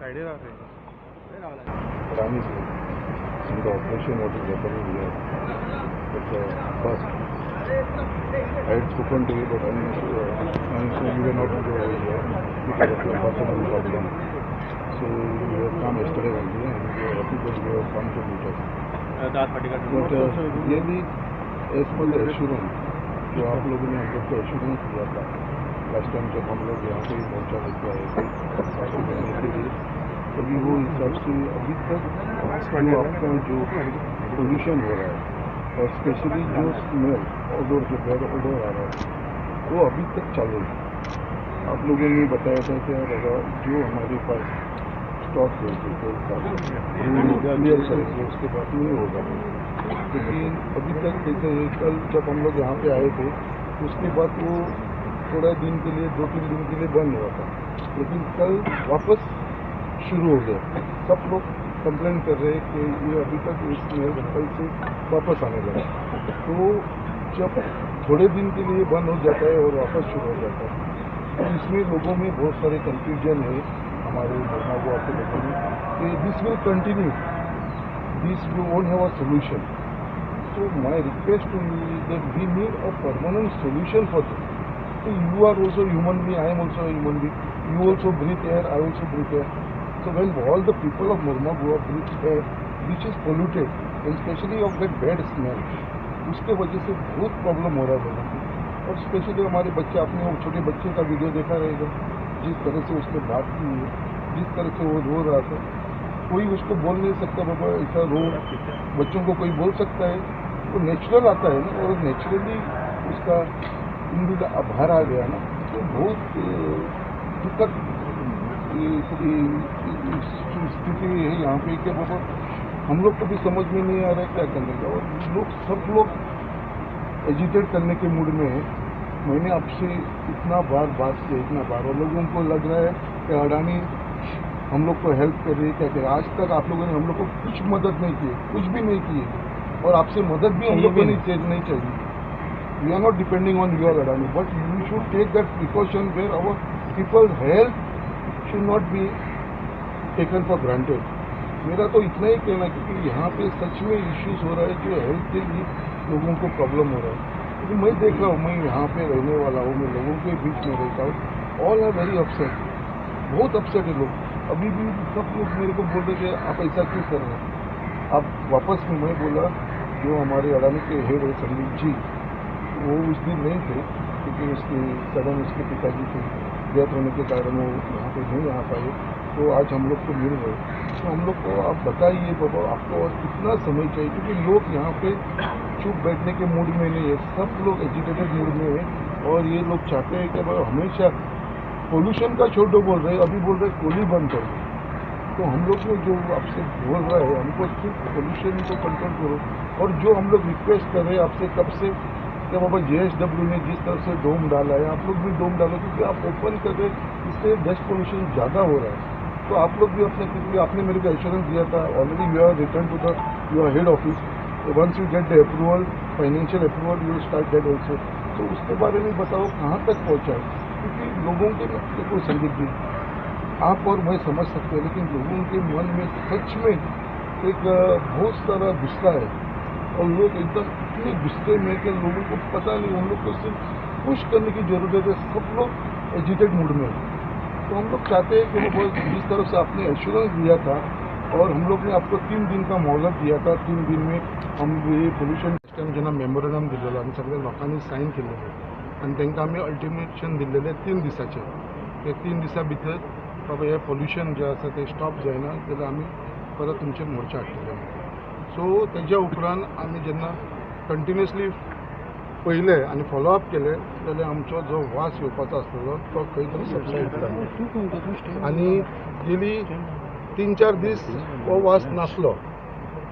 सायडीर राव रे. Adani's in the operation what is happening here. But first, I had spoken to you, but so you were not here because of your personal problem. So you have come yesterday only, and we are happy that you have come to meet us. दात फाटी. But really, as per the assurance, जो आप लोगों ने हम लोग को assurance दिया था last time जब हम लोग यहाँ पे मोर्चा लेके आए थे उसको देने के लिए, तभी वो हिसाब से अभी तक जो आपका जो पोल्यूशन हो रहा है और स्पेशली जो स्मेल ओडोर, जो बैड ओडोर आ रहा है, वो अभी तक चालू है। आप लोगों ने बताया था कि बाबा, जो हमारे पास स्टॉक है पेट्रोल का, वो क्लियर करेंगे, उसके बाद नहीं होगा। लेकिन अभी तक जैसे कल जब हम लोग यहाँ पे आए थे, उसके बाद वो थोड़ा दिन के लिए, 2-3 दिन के लिए बंद हुआ था, लेकिन कल वापस शुरू हो गया। सब लोग कंप्लेन कर रहे हैं कि ये अभी तक स्मेल कल से वापस आने लगा। तो जब थोड़े दिन के लिए बंद हो जाता है और वापस शुरू हो जाता है, तो इसमें लोगों में बहुत सारे कंफ्यूजन है, हमारे गोवा के लोगों में, कि this will continue, this we won't have a solution. So my request to you is that we need a permanent solution for this. So you are also human being, I am also a human being. You also breathe air, I also breathe air. So when all the people of Mormugao breathe air which is polluted and especially of that bad smell, उसके वजह से बहुत problem हो रहा है लोगों को और specially हमारे बच्चे। आपने वो छोटे बच्चे का वीडियो देखा रहेगा, जिस तरह से उसने बात की है, जिस तरह से वो रो रहा था। कोई उसको बोल नहीं सकता, बाबा, ऐसा रो। बच्चों को कोई बोल सकता है? वो नेचुरल आता है ना और नेचुरली उसका इनबिल्ट बाहर आ गया ना। तो बहुत दुखद स्थिति है यहाँ पे कि बाबा, हम लोग को भी समझ में नहीं आ रहा है क्या करने का और लोग, सब लोग एजिटेट करने के मूड में है। मैंने आपसे इतना बार बात की, इतना बार, और लोगों को लग रहा है कि अडानी हम लोग को हेल्प कर रही है, क्या कर रही है। आज तक आप लोगों ने हम लोग को कुछ मदद नहीं की है, कुछ भी नहीं की है और आपसे मदद भी हम लोग को नहीं चाहिए, नहीं चाहिए। We are not depending on your Adani, but you should take that precaution where our people health should not be taken for granted. मेरा तो इतना ही कहना है, क्योंकि यहाँ पे सच में इश्यूज हो रहा है, जो हेल्थ के लिए लोगों को प्रॉब्लम हो रहा है, क्योंकि मैं देख रहा हूँ, मैं यहाँ पे रहने वाला हूँ, मैं लोगों के बीच में रहता हूँ। All are very upset. बहुत अपसेट है लोग। अभी भी सब लोग मेरे को बोल रहे थे, आप ऐसा क्यों कर रहे हैं, आप वापस में। मैं बोला, जो हमारे अडानी के हेड है संदीप जी, वो उस दिन नहीं थे, क्योंकि उसकी सडन उसके पिताजी की डेथ होने के कारण वो यहाँ पे नहीं आ पाए। तो आज हम लोग को मिल गए। तो हम लोग को आप बताइए बाबा, आपको और कितना समय चाहिए? क्योंकि लोग यहाँ पे चुप बैठने के मूड में नहीं है। सब लोग एजिटेटेड मूड में है और ये लोग चाहते हैं कि बाबा, हमेशा पोल्यूशन का छोड़ दो बोल रहे हैं, अभी बोल रहे हैं कोली बंद कर दो। तो हम लोग को जो आपसे बोल रहा है, हमको सिर्फ पोल्यूशन को कंट्रोल करो और जो हम लोग रिक्वेस्ट कर रहे हैं आपसे कब से कि बाबा, जेएसडब्ल्यू ने जिस तरह से डोम डाला है, आप लोग भी डोम डालो, क्योंकि आप ओपन कर रहे हैं, इससे डस्ट पोल्यूशन ज़्यादा हो रहा है। तो आप लोग भी अपने, क्योंकि आपने मेरे को एश्योरेंस दिया था, already you are return to the your head office, once you get the approval, financial approval, you start that also. तो उसके बारे में बताओ, कहाँ तक पहुँचा है? क्योंकि लोगों के, देखो संदीप जी, आप और मैं समझ सकते हैं, लेकिन लोगों के मन में सच में एक बहुत सारा गुस्सा है और लोग एकदम इतने गुस्से में कि लोगों को पता नहीं, उन लोग को सिर्फ पुश करने की जरूरत है। सब लोग एजिटेड मूड में हैं। तो हम लोग चाहते हैं कि वो जिस तरफ से आपने एश्योरेंस दिया था और हम लोग ने आपको 3 दिन का मोहलत दिया था, 3 दिन में हम ये पोल्युशन टायम जेन्ना मेमोरेंडम दिलेलो आनी सगळ्या लोकांनी सायन केलेले आनी तांकां आमी अल्टिमेशन दिल्लेले 3 दिसाचे, ते 3 दिसा भितर बाबा, हें पोल्युशन जें आसा तें स्टॉप जायना जाल्यार आमी परत तुमचेर मोर्चा हाडटले। सो तेज्या उपरांत आमी जेन्ना कंटिन्युअसली पळयलें आनी फॉलोअप केलें जाल्यार आमचो जो वास येवपाचो आसलेलो तो खंय तरी सबसायड जालो आनी गेली 3-4 दीस हो वास नासलो।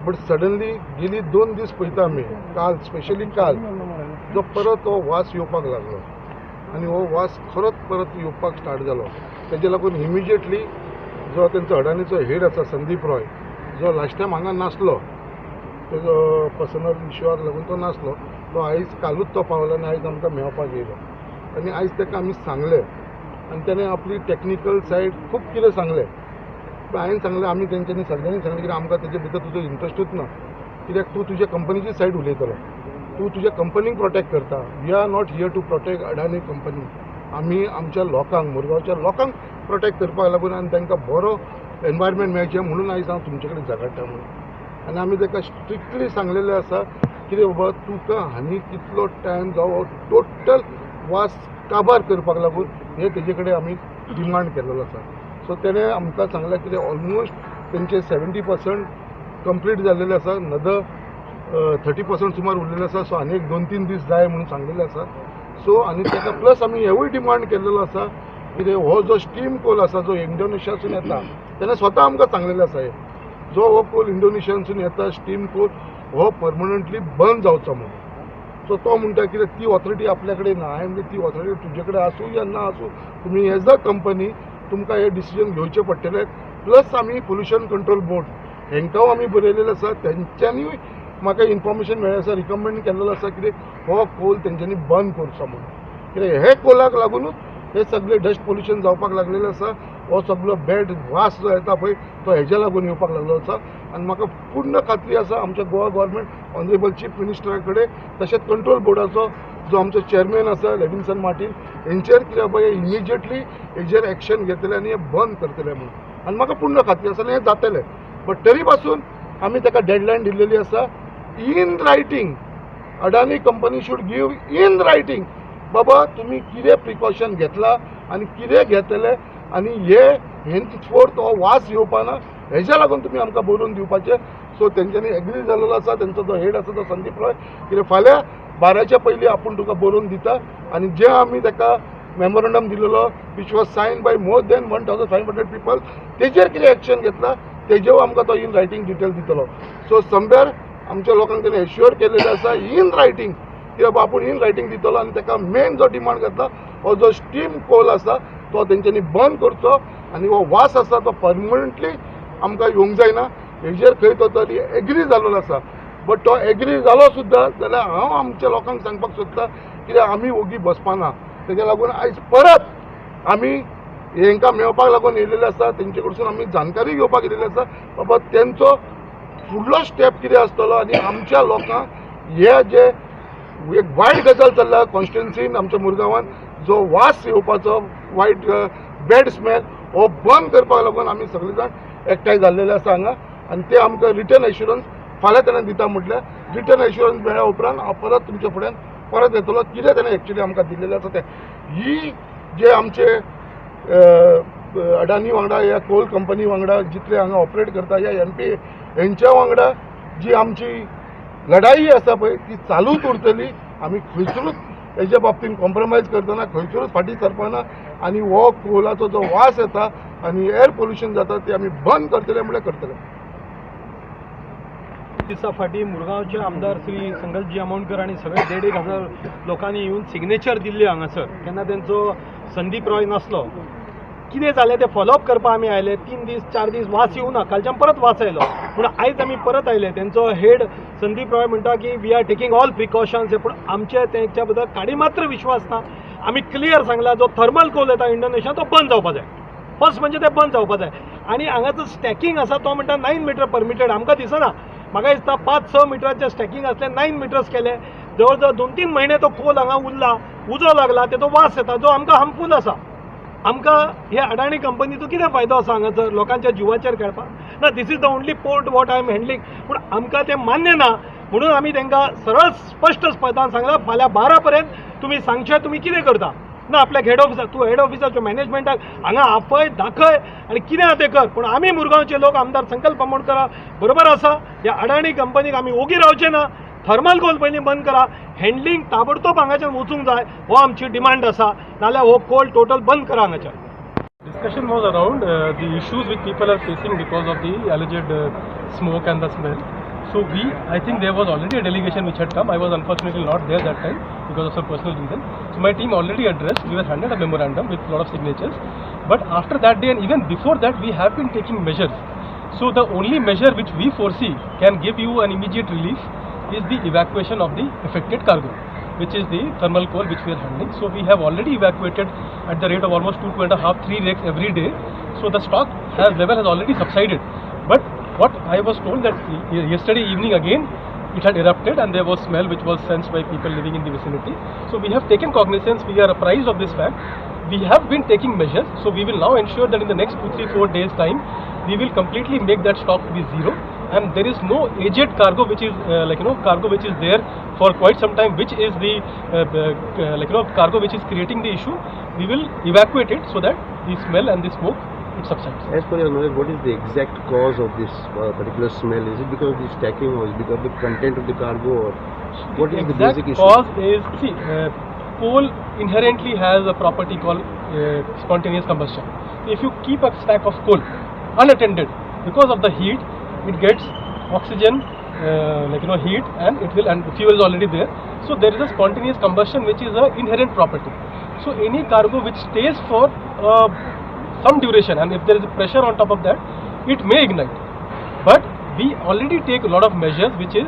बट सडनली गेली 2 दीस पळयता आमी, काल, स्पेशली काल जो परत हो वास येवपाक लागलो आनी हो वास खरोच परत येवपाक स्टार्ट जालो। तेजे लागून इमिजिएटली जो तेंचो अडानीचो हेड आसा संदीप रॉय, जो लास्ट टायम हांगा नासलो, तेजो पर्सनल इश्यूआक लागून तो नासलो, तो आयज, कालूच तो पावलो आनी आयज आमकां मेळपाक येयलो आनी आयज ताका आमी सांगलें आनी तेणें आपली टॅक्निकल सायड खूब कितें सांगलें। हांवें सांगलें, आमी तेंच्यांनी सगळ्यांनी सांगलें की आमकां तेजे भितर तुजो इंट्रस्टूच ना, कित्याक तूं तुज्या कंपनीची सायड उलयतलो, तूं तुज्या कंपनीक प्रोटेक्ट करता. We are not here to protect Adani company. आमी आमच्या लोकांक, मुरगांवच्या लोकांक प्रोटेक्ट करपाक लागून आनी तांकां बरो एनवायरमेंट मेळचें म्हणून आयज हांव तुमचे कडेन झगडटा म्हणून. आनी आमी ताका स्ट्रिक्टली सांगलेलें आसा कितें बाबा, तुका आनी कितलो टायम जावं टोटल वास काबार करपाक लागून हें तेजे कडेन आमी डिमांड केलेलो आसा. सो तेणें आमकां सांगलें कितें ऑलमोस्ट तेंचे 70% कंप्लीट जाल्लेलें आसा, अनदर 30% सुमार उरलेलें आसा. सो आनी एक 2-3 दीस जाय म्हणून सांगलेलें आसा. सो आनी ताका प्लस आमी हेवूय डिमांड केल्लेलो आसा कितें हो जो स्टीम कोल आसा जो इंडोनेशियासून येता, तेणें स्वता आमकां सांगलेलें आसा, हें जो हो कोल इंडोनेशियासून येता स्टीम कोल हो परमनंटली बंद जावचो म्हणून. सो तो म्हणटा कितें ती ऑथॉरिटी आपल्या कडेन ना. हांवें म्हणलें ती ऑथॉरिटी तुजे कडेन आसूं या ना आसूं, तुमी एज अ कंपनी तुमकां हें डिसिजन घेवचें पडटलें. प्लस आमी पोल्युशन कंट्रोल बोर्ड हेंकां आमी बरयलेलें आसा, तेंच्यांनी म्हाका इन्फॉर्मेशन मेळ्ळें आसा, रिकमेंड केल्लेलो आसा कितें हो कोल तेंच्यांनी बंद करचो म्हणून. कित्याक हे कोलाक लागुनूच हे सगळे डस्ट पोल्युशन जावपाक लागलेलें आसा. हो सगळो बॅड वास जो येता पळय तो हेज्या लागून येवपाक लागलो आसा. आनी म्हाका पूर्ण खात्री आसा आमच्या गोवा गव्हर्मेंट ऑनरेबल चीफ मिनिस्टरा कडेन तशेंच कंट्रोल बोर्डाचो जो आमचो चेअरमॅन आसा लेविन्सन मार्टीन हेंचेर कितें बाबा हे इमिजिएटली हेजेर एक्शन घेतले आनी हे बंद करतले म्हणून. आनी म्हाका पूर्ण खात्री आसा आनी हें जातलें. बट तरी पासून आमी ताका डेडलायन दिल्लेली आसा in writing. Adani company should give in writing बाबा तुमी कितें प्रिकॉशन घेतला आनी कितें घेतले आनी हे हेन्सफोर्थ हो वास येवपा ना हेज्या लागून तुमी आमकां बरोवन दिवपाचें. सो तेंच्यांनी एग्री जाल्लो आसा, तेंचो जो हेड आसा तो संदीप रॉय, कितें फाल्यां 12च्या पयलीं आपूण तुका बरोवन दिता. आनी जें आमी ताका मेमोरंडम दिलेलो which was sign by more than 1500 people, तेजेर कितें एक्शन घेतला तेजेर आमकां तो इन रायटींग डिटेल दितलो. सो समवेर आमच्या लोकांक तेणें एश्युअर केलेलें आसा इन रायटींग की बाबा आपूण इन रायटींग दितलो. आनी ताका मेन जो डिमांड घातला हो जो स्टीम कोल आसा तो तेंच्यांनी बंद करचो आनी हो वास आसा तो परमनंटली आमकां येवंक जायना हेजेर खंय तो तरी एग्री जाल्लो आसा. बट तो एग्री जालो सुद्दां जाल्यार हांव आमच्या लोकांक सांगपाक सोदता कित्याक आमी ओगी बसपाना. तेज्या लागून आयज परत आमी हेंकां मेळपाक लागून येयलेले आसा, तेंचे कडसून आमी जाणकारी घेवपाक येयलेले आसा बाबा तेंचो फुडलो स्टेप कितें आसतलो. आनी आमच्या लोकांक हे जे एक वायट गजाल चल्ल्या कॉन्स्टिट्युन्सीन आमच्या मुरगांवान जो वास येवपाचो वायट बॅड स्मेल हो बंद करपाक लागून आमी सगळे जाण एकठांय जाल्लेले आसा हांगा. आनी ते आमकां रिटन एश्युरन्स फाल्यां तेणें दिता म्हटल्यार, रिटन एश्युरन्स मेळ्ळ्या उपरांत हांव परत तुमच्या फुड्यान परत येतलो कितें तेणें एक्चुली आमकां दिल्लेलें आसा तें. ही जे आमचे अडानी वांगडा ह्या कोल कंपनी वांगडा जितले हांगा ऑपरेट करता ह्या एनपीए हेंच्या वांगडा जी आमची लढाई आसा पळय ती चालूच उरतली. आमी खंयसरूच हेच्या बाबतीन कॉम्प्रोमायज करतना, खंयसरूच फाटीं सरपाना. आनी हो कोलाचो जो वास येता आनी एअर पोल्युशन जाता ते आमी बंद करतले म्हणल्यार करतले. दिसा फाटीं मुरगांवचे आमदार श्री संकल्पजी आमोणकर आनी सगळे 1,500 लोकांनी येवन सिग्नेचर दिल्ली हांगासर. तेन्ना तेंचो संदीप रॉय नासलो. कितें जालें तें फॉलोअप करपाक आमी आयले. 3 दीस 4 दीस वास येवना. कालच्यान परत वास आयलो पूण आयज आमी परत आयले. तेंचो हेड संदीप रॉय म्हणटा की we are taking all precautions, पूण आमचे तेंच्या बद्दल काडी मात्र विश्वास ना. आमी क्लियर सांगला, जो थर्मल कोल येता इंडोनेशिया तो बंद जावपा जाय. फर्स्ट म्हणजे ते बंद जावपा जाय. आनी हांगाचो स्टॅकिंग आसा तो म्हणटा 9 मिटर परमिटेड. आमकां दिसना, म्हाका दिसता 5-6 मिटराचें स्टॅकिंग आसलें, 9 मिटर्स केले. जवळ जवळ 2-3 म्हयने तो कोल हांगा उरला, उजो लागला, तेजो वास येता जो आमकां हार्मफूल आसा. आमकां हे अडाणी कंपनीचो कितें फायदो आसा हांगासर लोकांच्या जिवाचेर खेळपाक ना? This is the only port what I am handling, पूण आमकां तें मान्य ना म्हणून आमी तांकां सरळ स्पश्ट पदान सांगलां, फाल्यां 12 पर्यंत तुमी सांगचें तुमी कितें करता. ना आपल्याक हेड ऑफिसाक, तूं हेड ऑफिसाच्या मॅनेजमेंटाक हांगा आपय, दाखय आनी कितें आहा तें कर. पूण आमी मुरगांवचे लोक आमदार संकल्प आमोणकरा बरोबर आसा. ह्या अडाणी कंपनीक आमी ओगी रावचे ना. थर्मल कोल पयलीं बंद करा, हँडलिंग ताबडतोब हांगाच्यान वचूंक जाय, हो आमची डिमांड आसा. नाल्यार हो कोल टोटल बंद करा हांगाच्यान. Discussion was around the issues which people are facing because of the alleged smoke and the smell. So I think there was already a delegation which had come. I was unfortunately not there that time because of some personal reason. So my team already addressed. We were handed a memorandum with a lot of signatures. But after that day and even before that, we have been taking measures. So the only measure which we foresee can give you an immediate relief is the evacuation of the affected cargo. which is the thermal coal which we are handling. So we have already evacuated at the rate of almost 2, 2.5, 3 rakes every day. So the stock has level has already subsided. But what I was told that yesterday evening again it had erupted and there was smell which was sensed by people living in the vicinity. So we have taken cognizance, we are apprised of this fact. We have been taking measures, so we will now ensure that in the next 2, 3, 4 days time, we will completely make that stock to be zero, and there is no aged cargo which is cargo which is there for quite some time, which is the cargo which is creating the issue. We will evacuate it so that the smell and the smoke, it subsides. As per your knowledge, what is the exact cause of this particular smell? Is it because of the stacking or is it because of the content of the cargo, or what is the Exact basic issue? Cause is, see, coal inherently has a property called spontaneous combustion. If you keep a stack of coal unattended, because of the heat, it gets oxygen, heat, and it will, and fuel is already there. So there is a spontaneous combustion which is an inherent property. So any cargo which stays for some duration, and if there is a pressure on top of that, it may ignite. But we already take a lot of measures, which is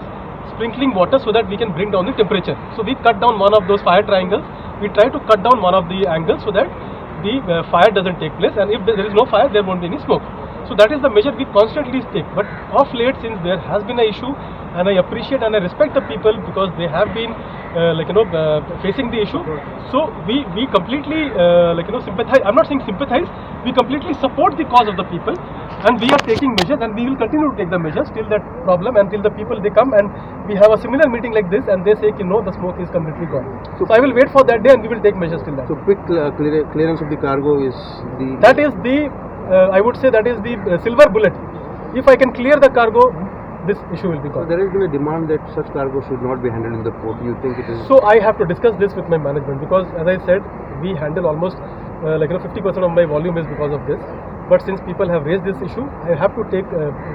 sprinkling water so that we can bring down the temperature. So we cut down one of those fire triangles. We try to cut down one of the angles so that the fire doesn't take place, and if there is no fire, there won't be any smoke. So that is the measure we constantly take. But of late, since there has been an issue, and I appreciate and I respect the people because they have been facing the issue. So we completely sympathize. I'm not saying sympathize. We completely support the cause of the people, and we are taking measures, and we will continue to take the measures till that problem and till the people they come and we have a similar meeting like this and they say, no, the smoke is completely gone. So I will wait for that day and we will take measures till that. So quick clearance of the cargo is the... That is the, I would say that is the silver bullet. If I can clear the cargo, this issue will be gone. So there has been a demand that such cargo should not be handled in the port. You think it is... So I have to discuss this with my management because, as I said, we handle almost 50% of my volume is because of this. But since people have raised this issue, I have to take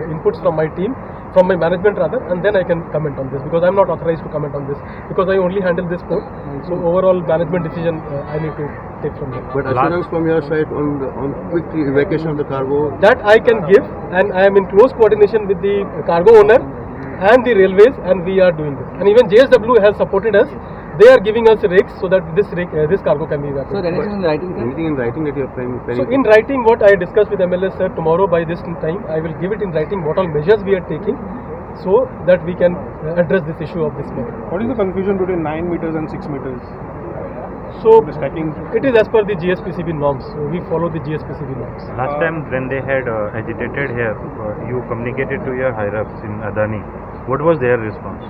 inputs from my team, from my management rather, and then I can comment on this because I'm not authorized to comment on this because I only handle this port. So overall management decision I need to take from here. But assurance from your side on quick evacuation of the cargo? That I can give, and I am in close coordination with the cargo owner and the railways, and we are doing this. And even JSW has supported us. They are giving us rakes so that this rake, this cargo can be evacuated. So anything in writing, sir? Anything in writing that you are planning? So in writing, what I discussed with MLA sir tomorrow by this time, I will give it in writing what all measures we are taking so that we can address this issue of this matter. What is the confusion between 9 meters and 6 meters? So the stacking, it is as per the GSPCB norms. So we follow the GSPCB norms. Last time when they had agitated here, you communicated to your higher-ups in Adani. What was their response?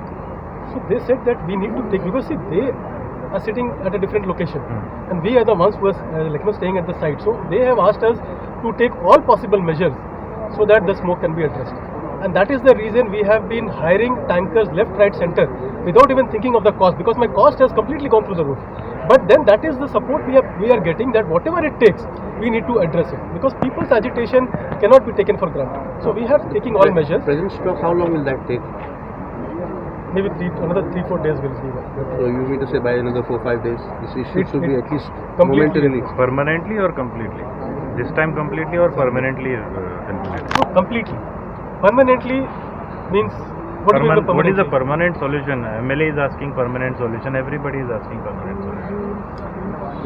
So they said that we need to take, because see, they are sitting at a different location and we are the ones who are staying at the site. So they have asked us to take all possible measures so that the smoke can be addressed. And that is the reason we have been hiring tankers left, right, center without even thinking of the cost, because my cost has completely gone through the roof. But then that is the support we are getting, that whatever it takes, we need to address it, because people's agitation cannot be taken for granted. So we are taking all measures. Present stock, how long will that take? Maybe another 3-4 days will be there. So you mean to say by another 4-5 days, this issue should be at least completely momentarily. Permanently or completely? This time completely or permanently? No, completely. Permanently means what? What is the permanent solution? MLA is asking permanent solution. Everybody is asking permanent solution.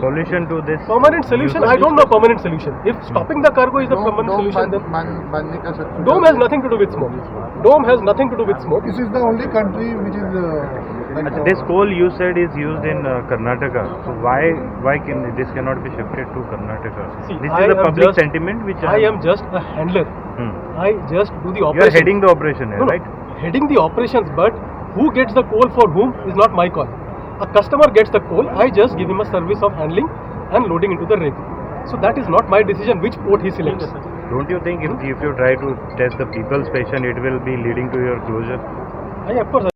Solution to this? Permanent solution? I don't know permanent solution. If stopping the cargo is the permanent solution, then dome has nothing to do with smoke. Dome has nothing to do with smoke. This is the only country which is this coal you said is used in Karnataka. So why can this cannot be shifted to Karnataka? See, this is a public sentiment which I am just a handler. I just do the operation. You are heading the operation here, no, right? Heading the operations, but who gets the coal for whom is not my call. A customer gets the coal, I just give him a service of handling and loading into the rig. So that is not my decision which port he selects. Don't you think if you try to test the people's patience, it will be leading to your closure? Of course.